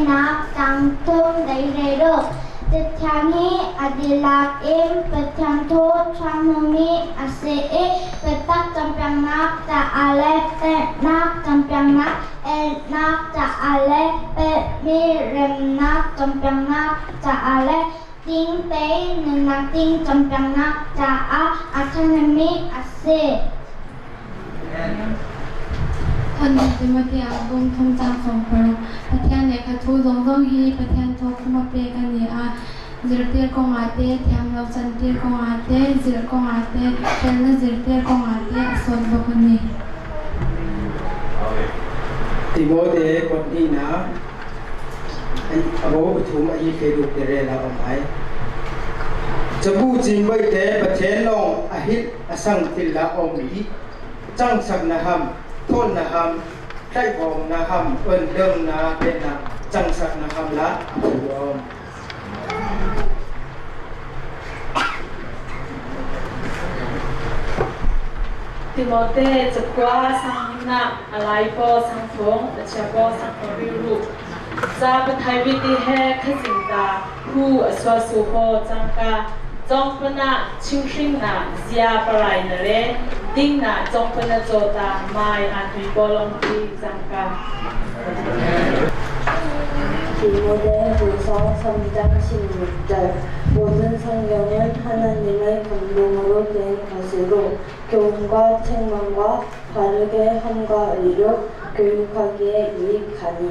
nak tangthum deireruk. Cathiang hi a dihlak in Pathian thaw ṭha-hmumi a si i biatak cawnpiaknak caah le peknak cawnpiaknak, elnak caah le pekmi remnak cawnpiaknak caah le ding tein nunnak ding cawnpiaknak caah a ṭhahnemmi a si. Thawngtha Timothy ah bung thum cang sawm paruk. Pathian lehkha thu zongzong hi Pathian thawkhum a pek a ni a. Zirhtir kongah te, thiamlo cantir kongah te, zirh kongah te, felnak zirhtir kongah te a sawt bawk a ni. Timote kuathnihnak abo pathum a hi Facebook te rel ah um ai. Cabu cin te Pathian lawng a hit a sang thil la om i cangsak na ham, thawn na ham, tlaihbawm na ham, on deng na te na cangsak na ham la a om. Timote cakua sangnak alaipaw sangfung achiapaw sangpariru za pathai viti he khazinta hu aswa su haw cangka congpana chinghring na zia parai na le ding na congpana chawta mai atui polong ti cangka. 디모데후서 3장 16절 모든 성경은 하나님의 감동으로 된 것으로 교훈과 책망과 바르게 함과 의로 교육하기에 유익하니.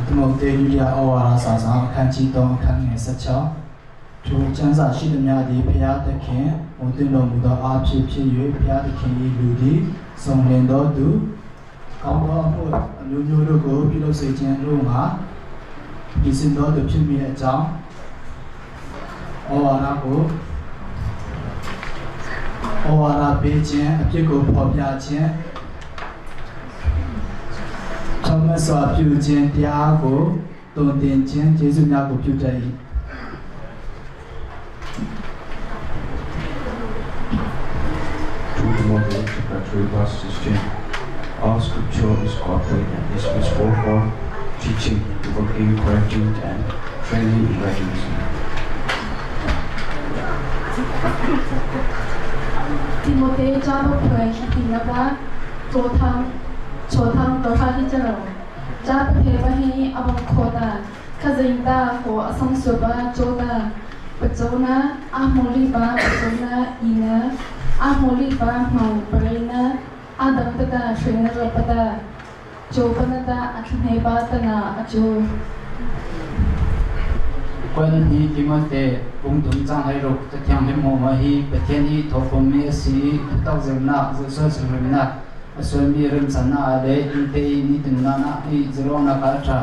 တိမောသေဒုတိယဩဝါဒစာဆောင်အခန်းကြီး3အခန်းငယ်16ထိုကျမ်းစာရှိသမျှသည်ဘုရားသခင်ဟိုတင်တော်မူသောအားဖြင့်ဖြစ်၍ဘုရားသခင်၏လူသည်စုံလင်သောသူကောင်းသောအမှုအမျိုးမျိုးတို့ကိုပြုလုပ်စေခြင်းတို့မှာဒီစင်တော်သူဖြစ်မိတဲ့အကြောင်းဩဝါဒကိုဩဝါဒပေးခြင်းအပြစ်ကိုဖော်ပြခြင်း ချောမစွာပြုခြင်းတရားကိုတုန်တင်ခြင်းကျေးဇူးများကိုပြုတတ်၏ 2 Timothy chapter 3 verse 16. All scripture is God-breathed and is useful for teaching, rebuking, correcting, and training in righteousness. Timote cha bo phwe hi ti na ba cho thang cho thang to tha hi charo cha pathe ba hi abang kho ta khazing ta ho asang su ba cho ta pachona a moli ba pachona ina a moli ba mau parena adam ta ta shrena ra pa ta cho pa na ta athne ba ta na achu. 关于提摩太共同张海禄的天黑莫马hi Pathian hi thawkawmi a si thutak zirnak zulsual chimremnak a sualmi remcannak le innte i nitinnak i zalongnak ah a ṭha.